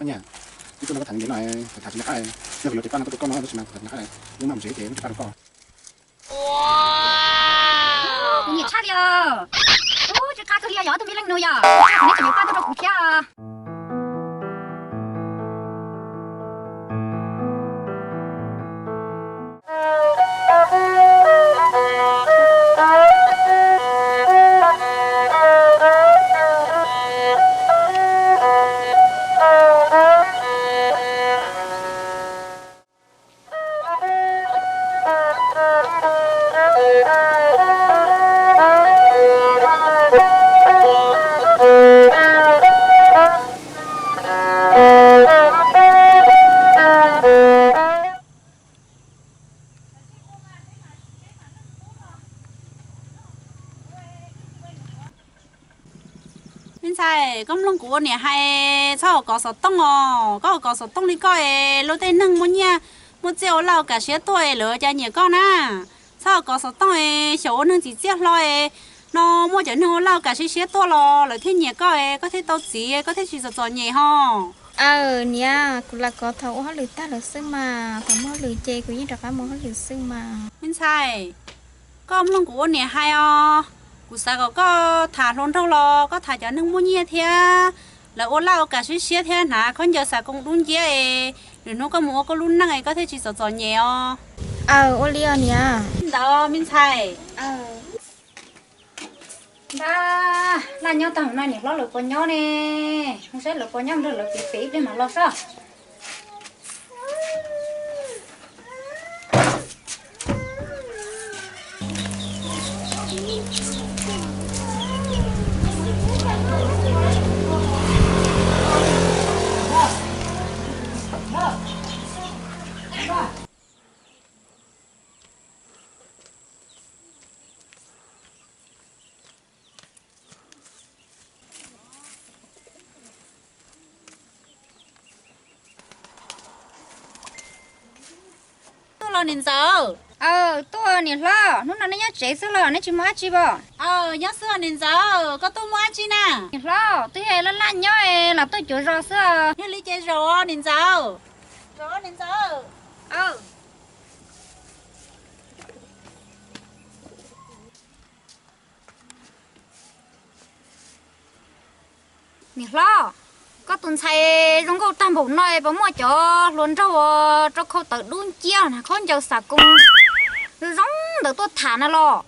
Koj niam, ib tug no koj tham ntev no, tham tsis nco qab, yog kuv yuav tes paj no tuaj rau koj no tab sis mas kuv tham nco qab, lub naj mus tsev ces lub tes paj rau koj. Kuv nyiam tshaj li os. Ub, tsis qab kawg li os, yog ob tug me leej nus yom, kuv nyiam paj tuaj rau kuv thiab. Me ntxhais, koj mloog kuv ua niam hais, txhob ua kov xov tooj os. Koj ua kov xov tooj li koj es luag tej neeg muaj nyiaj muaj txiaj ua laj ua kam siab tuaj es lawv cas nyiam koj na. Txhob ua kov xov tooj es xyaum ua neeg txim txiaj hlo es no muaj cov neeg ua laj ua kam siab siab tuaj los lawv thiaj nyiam koj es koj thiaj tau txiv, koj thiaj tsis txom txom nyem ho. Aw niam, kuv lam kov thaum ua hauj lwm tag lawm xwb mas, thaum muaj hauj lwm ces kuv yeej rov qab mus hauj lwm xwb mas. Me ntxhais, koj mloog kuv ua niam hais os. Kuv xav kom koj tham hluas nraug los koj tham cov neeg muaj nyiaj thiab lawv ua laj ua kam siab siab thiab hnav khaub ncaws xav koos dub nciab es lwm hnub koj mus ua koj lub neej es koj thiaj tsis txom txom nyem os. Aw, ua li os niam. Ntawd me ntxhais. Npab, laj nyob tag no niam hlob lawv puas nyob ne? Mus saib lawv puas nyob, nrog lawv piav pem ib pliag mam los soj. Tuaj los niam ntxawm. Aw, tuaj niam hlob, hnub no neb nyob tsev xwb los neb tsis muaj dab tsi pom? Aw, nyob xwb os niam ntxawm, koj tuaj muaj dab tsi na? Niam hlob, twb yog laj laj nyob es los tuaj cuav zos xwb os. Yog li ces zaum os niam ntxawm. Zaum os niam ntxawm. Niam hlob, koj tus ntxhais zoo nkauj tag npaum no es puas muaj cov hluas nraug rau khau tawv dub nciab hnav khaub ncaws xam koos zoo zoo ntawd tuaj tham na los?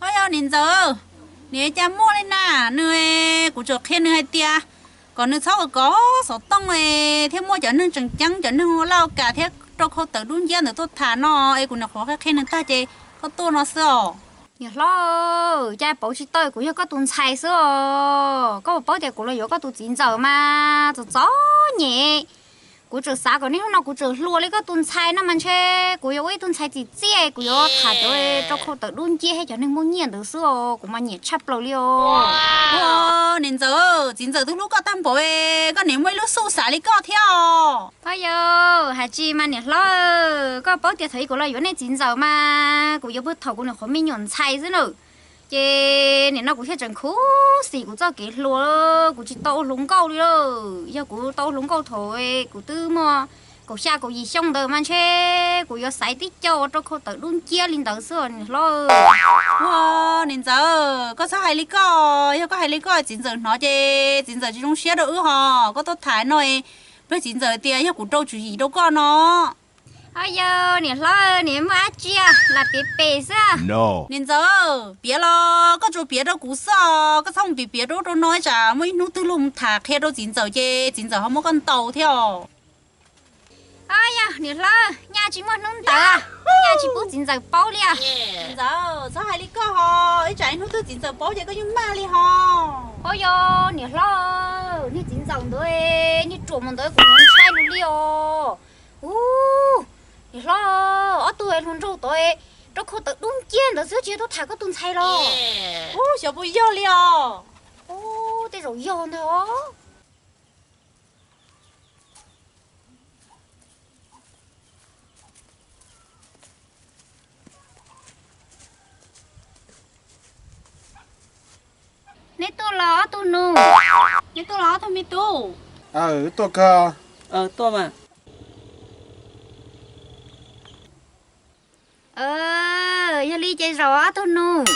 Ho yog niam ntxawm, niam cas muaj li na, nws, kuv tsuas qhia nws hais tias kom nws txhob ua kov xov tooj thiab muaj cov neeg tseem ceeb, cov neeg ua laj ua kam thiab rau khau tawv dub nciab ntawd tuaj tham no es kuv nyuam qhuav qhia qhia nws tag ces koj tuaj no xwb os. Niam hlob, cas pauv tsis tau kuv yog koj tus ntxhais xwb os. Koj puas paub tias kuv los yuav koj tus txiv ntxawm mas txom txom nyem. Kuv tseem xav kom niaj hnub no kuv tseem hluas li koj tus ntxhais no mas ntshe kuv yuav ua ib tug ntxhais txim txiaj, kuv yuav tham cov rau khau tawv dub nciab thiab cov neeg muaj nyiaj ntawd xwb os, kuv mas nyiam tshaj plaws li os. Ua, niam ntxawm, txiv ntxawm twb hlub koj tag npaum, koj niam muaj ib lub xub xav li koj thiab os. Ho yog hais tsis mas niam hlob, koj paub tias thaum kuv los yuav nej txiv ntxawm mas kuv yuav puag thaum kuv nyuam qhuav me nyuam ntxhais xwb na. Ces nim no kuv thiaj tseem khuv xim kuv txoj kev hluas, kuv tsis tau ua hluas nkauj li lauj. Yog kuv tau ua hluas nkauj thaum kuv twb muaj kaum xya kaum yim xyoo ntawd mas ntshe kuv yuav xaiv tib co ua rau khau tawv dub nciab li ntawd xwb os niam hlob. Ua, niam ntxawm, koj txhob hais li koj, yog koj hais li koj txiv ntxawm hnov ces txiv ntxawm tsis zoo siab rau wb hos. Koj tuaj tham no, pliag txiv ntxawm tias yog kuv rau tswv yim rau koj no. Ho yog niam hlob, niam muaj dab tsi lam piav pem xwb. Niam ntxawm, piav los koj tsuas piav rau kuv xwb os, koj txhob mus piav piav rau ub rau no, ib tsam muaj ib hnub twg luag mus tham qhia rau txiv ntxawm ces txiv ntxawm ho muab koj ntaus thiab os. Ho yog niam hlob, nyaj tsis muaj hnub ntawd, nyaj tsis pub txiv ntxawm paub li os. Niam ntxawm, txhob hais li koj hos, ib tsam ib hnub twg txiv ntxawm paub ces koj yeej maj li hos. Ho yog niam hlob, niag txiv ntxawm ntawd, niag ruam mus ntawd kuv ntshai nws li os. Ub, niam hlob, ob tug hluas nraug tod rau khau tawv dub nciab ntawd xwb tsis yog tuaj tham koj tus ntxhais los? Ub, xyov puas yog li os. Ub, tej zaum yog ntag os. Neb tuaj los ob tug nus? Tuaj los ob tug me tub. Aw, tuaj kawg. Tuaj mas. Yog li ces zaum ob tug nus.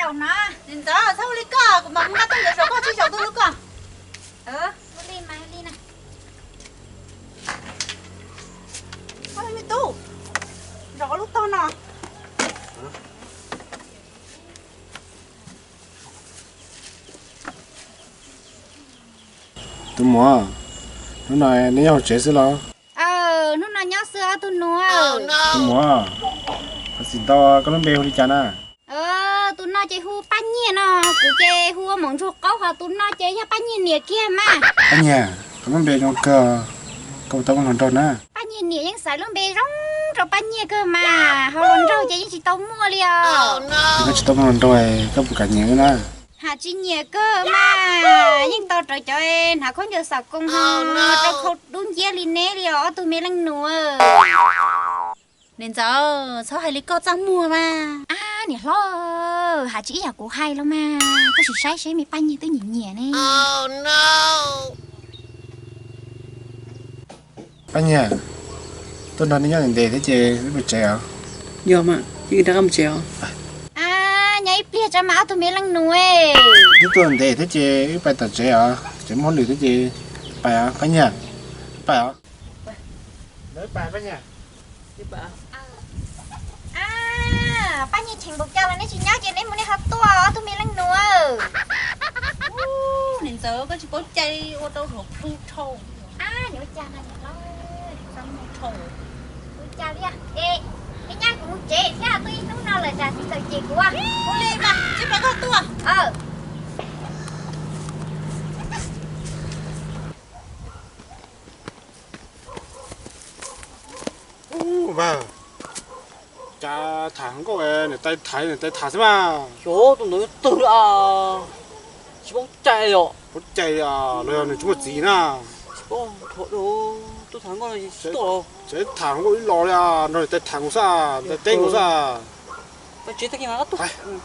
Zaum no. Niam ntxawm, txhob ua li koj, kuv mam mus nqa tuaj ntawd zaum koj tsis zaum tuaj lub koj. Ua li mas li na. Ua li me tub, zaum lub tog no. Tus muam, hnub no neb nyob hauv tsev xwb los? Hnub no nyob xwb ob tug nus. Tus muam, thov txim ntau, koj lub npe hu li cas na? Tus no ces hu Paj Nyiag no, kuv ces hu ua Maum Ntsuag Qaub, ho tus no ces yog Paj Nyiag niam kiag mas. Paj Nyiag, koj lub npe zoo kawg, koj puas tau muaj hluas nraug na? Paj Nyiag niam yeej xaiv lub npe zoo rau Paj Nyiag kawg mas, ho hluas nraug ces yeej tsis tau muaj li os. Yog koj tsis tau muaj hluas nraug, koj puas kam nyiam wb na? Hais tsis nyiam kawg mas, yeej tau rawv cov hnav khaub ncaws xauv koos ho rau khau dub nciab li neb li os ob tug me leej nus. Niam ntxawm, txhob hais li koj txaj muag mas. Ab niam hlob, hais tsis ib yam kuv hais los mas, koj sim saib seb me Paj Nyiag twb nyiam nyiam ne. Paj Nyiag, tuaj nrog neb nyob ntev ntev thiab ces wb pais tsev os. Yog mas, ces wb rov qab mus tsev os. Ab, nyob ib pliag tso mas ob tug me leej nus. Wb tuaj ntev thiab ces wb pais tom tsev os, tsev muaj hauj lwm thiab ces pais os Paj Nyiag. Pais os. Paj Nyiag, cheem npaum cas los neb tsis nyob ces neb mus nej ho tuaj ob tug me leej nus. Niam ntxawm, koj tsis paub cai ua rau hluas plhu dhau. Ab, nyob ua cas no niam hlob, ua cas li es, es nyab kuv mus tsev thiab tuaj ib hnub no lawm tsam tsis txawm cem kuv. Ua li mas, tsis pais koj tuaj. Ub, cas tham hluas nkauj niam tais tham niam tais tham xwb mas. Xyov tus ntawd twg li, tsis paub cai os. Paub cai los yog nws tsis muaj txiv na. Tsis paub, tub tham hluas nkauj tsis tuaj. Ces tham hluas nkauj ib los li, nrog niam tais tham nkaus xwb, niam tais teb nkaus xwb.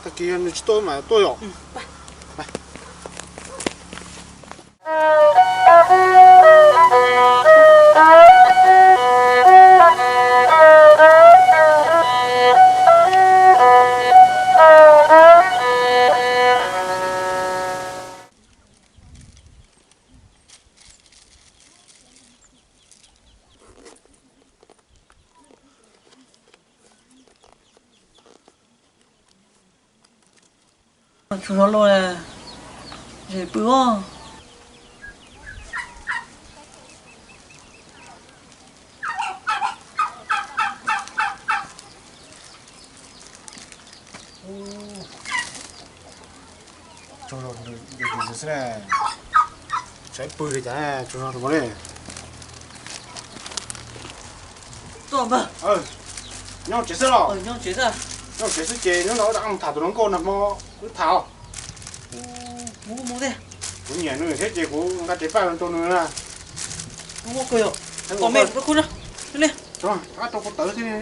Tag kis nws tsis tuaj mas tuaj yom. Tsaug zog lauj, zem pw os. Tsaug zog, saib pw li cas tsaug zog rau li. Tuaj npawg. Nyob tsev xwb los? Nyob tsev xwb. Nyob tsev xwb ces hnub no wb rov qab mus tham tus hluas nkauj nag hmo wb tham os. Kuv nyiam nws thiab ces kuv nqa tsev paj los rau nws na. Tom me rau kuv na. Rov qab rau kuv tawv thiab.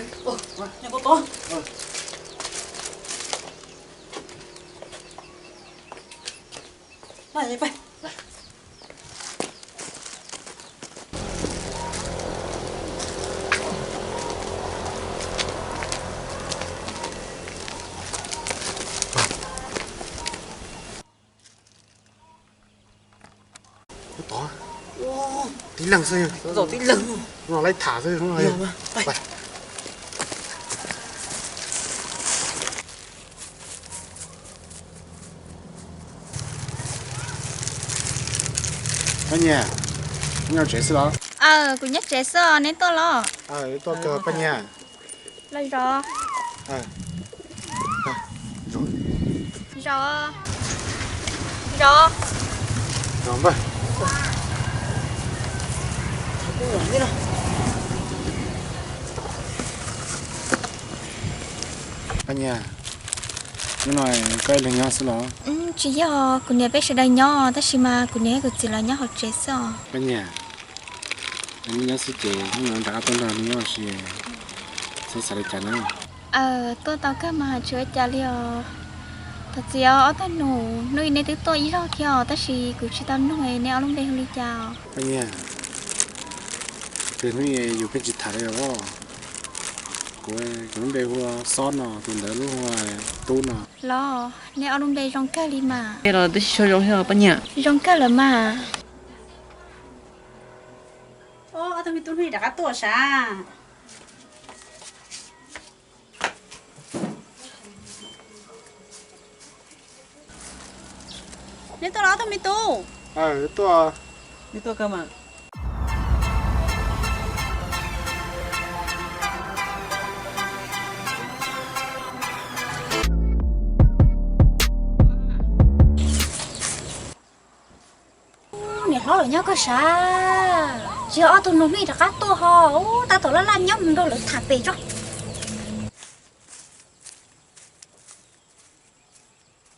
Tib leeg xwb, tib leeg no lawv tham xwb. Paj Nyiag, nyob tsev xwb los? Aw, kuv nyob tsev xwb os, neb tuaj los? Tuaj kawg Paj Nyiag. Los zov. Zov. Zov. Paj Nyiag, hnub no koj ib leeg nyob xwb los? Tsis yog, kuv niam peb sawv daws nyob tab sis mas kuv niam thiab kuv txiv lawv nyob hauv tsev xwb os. Paj Nyiag, neb nyob xwb ces hnub no rov qab tuaj nrog neb nyob ua si, txhob xav li cas na. Tuaj tau kawg mas tsis ua cas li os. Thov txim os ob tug nus, hnub ib nej twb tuaj ib zaug thiab os, tab sis kuv tsis tau nug neb ob lub npe hu li cas os. Paj Nyiag, hnub ib yus pheej tsis tham li os. Kuv, kuv lub npe hu ua Xob no, tus ntawd lub hu ua Tub no. Los, neb ob lub npe zoo kawg li mas. Los twb tsis tshua zoo thiab Paj Nyiag. Zoo kawg lawm mas. Ob tug me tub hnub ib rov qab tuaj sav. Neb tuaj los ob tug me tub? Tuaj. Neb tuaj kawg mas. Niam hlob lawv nyob koj sav, tsis yog ob tug nus hnub ib rov qab tuaj ho, tab tom laj laj nyob mus nrog lawv tham pem tso.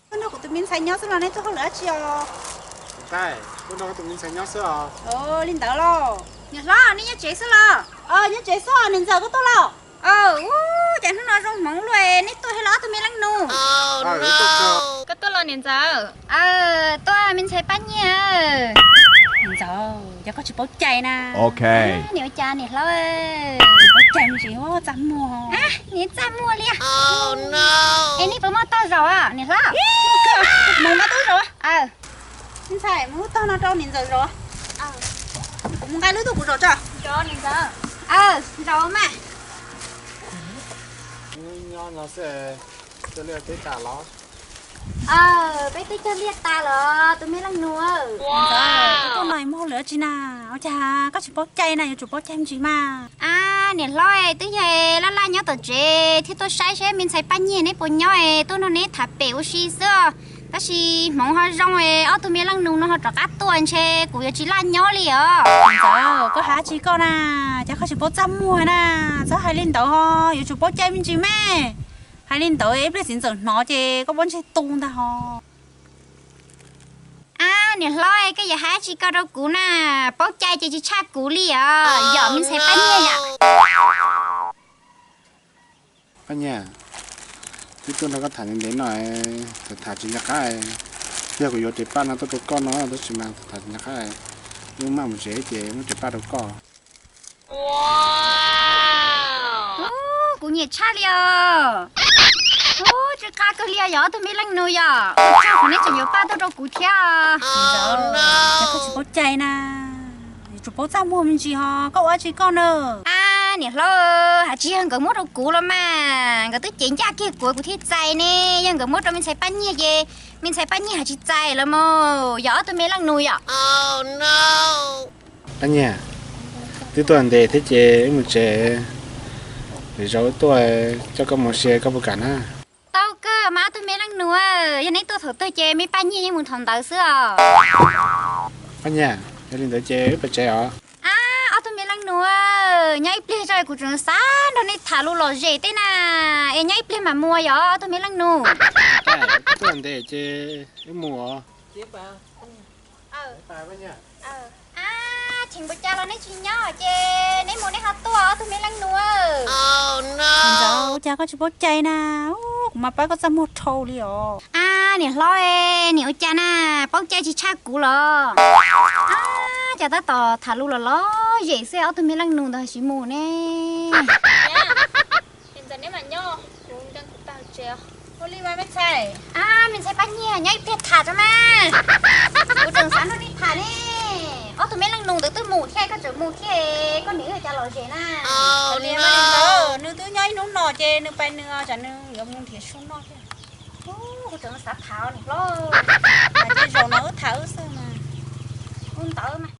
Tuaj nrog kuv tus me ntxhais nyob xwb los neb tuaj hauj lwm dab tsi os? Tuaj nrog kuv tus me ntxhais nyob xwb os. Li ntawd los. Niam hlob, nej nyob tsev xwb los? Nyob tsev xwb, niam ntxawm koj tuaj los? Ua cas hnub no zoo hmoov luaj, nej tuaj thiab los ob tug me leej nus? Koj tuaj los niam ntxawm? Tuaj me ntxhais Paj Nyiag. Niam ntxawm, cas koj tsis paub cai na? Niam ua cas niam hlob? Tsis paub cai me ntsis, txaj muag. Niam txaj muag li. Es nej puas muaj tog zaum niam hlob? Mus nqa tug zaum. Me ntxhais, mus lub tog no rau niam ntxawm zaum. Kuv mus nqa lub tuaj kuv zaum tso. Zaum mas. Nyob no xwb, cog liaj teb tas los? Peb twb cog liaj tas los tus me leej nus. Niam ntxawm, tuaj no muaj hauj lwm dab tsi na? Ua cas koj tsis paub cai na, yuav tsum paub cai me ntsis mas. Ab, niam hlob, twb yog laj laj nyob tom tsev thiaj tuaj saib seb me ntxhais Paj Nyiag neb puas nyob, tuaj nrog neb tham pem ua si xwb. Tab sis hmoov ho zoo, ob tug me leej nus no ho rov qab tuaj ntshe kuv yuav tsis laj nyob li os. Niam ntxawm, koj hais dab tsi koj na? Cas koj tsis paub txaj muag na? Txhob hais li ntawd ho, yuav tsum paub cai me ntsis me. Hais li ntawd ib pliag txiv ntxawm hnov ces koj puas ntseg tu ntag ho. Ab, niam hlob, koj yuav hais dab tsi ko rau kuv na? Paub cai ces tsis tshaj kuv li os, yog me ntxhais Paj Nyiag yom. Paj Nyiag, twb tuaj nrog koj tham ntev ntev no, tham tham tsis nco qab. Yog kuv yuav tes paj no tuaj rau koj no tab sis mas tham tsis nco qab. Wb maj mus tsev ces muab tes paj rau koj. Kuv nyiam tshaj li os. Ub, tsw qab kawg li os, yog ob tug me leej nus yom. Ua tsaug qhov neb tseem yuav paj tuaj rau kuv thiab. Ces koj tsis paub cai na, yuav tsum paub txaj muag me ntsis ho, koj ua dab tsi koj na? Ab, niam hlob, hais tsis yog nkawd muab rau kuv los mas, nkawd twb cev ncaj kiag kuv, kuv thiaj txais ne. Yog nkawd muab rau me ntxhais Paj Nyiag ces me ntxhais Paj Nyiag hais tsis txais los mas, yog ob tug me leej nus yom. Paj Nyiag, twb tuaj ntev thiab ces wb mus tsev, lwm zaus wb tuaj coj koj mus ua si koj puas kam na? Tau kawg mas ob tug me leej nus, yog neb tuaj thaum twg ces me Paj Nyiag yeej mus thaum ntawd xwb os. Paj Nyiag, yog li ntawd ces wb pais tsev os. Ab, ob tug me leej nus, nyob ib pliag tso, kuv tseem xav nrog nej tham lus lom zem tej na. Es nyob ib pliag mam mus yom ob tug me leej nus. Tuaj ntev ces wb mus os. Ab, cheem npaum cas los neb tsis nyob ces neb mus neb ho tuaj ob tug me leej nus. Ntxawm, ua cas koj tsis paub cai na? Kuv mas pab koj txaj muag dhau li os. Ab, niam hlob, niam ua cas na, paub cai tsis tshaj kuv los? Ab, cas tab tom tham lus los lom zem xwb ob tug me leej nus ntawd ho tsis mus ne. Ntxawm, neb mam nyob, kuv nkees kuv tag tsev. Ua li mas me ntxhais. Ab, me ntxhais Paj Nyiag, nyob ib pliag tham tso mas. Kuv tseem xav nrog nej tham ne. Ob tug me leej nus ntawd twb mus thiab, koj tseem mus thiab, koj niam wb cas lom zem na. Ua li mas ntxawm, nws twb nyob ib hnub no ces nws pais nws, tsam nws yuav mus nrhiav su noj thiab. Kuv tseem xav tham niam hlob. Ces zaum no wb tham wb xwb mas. Ua ntawd mas.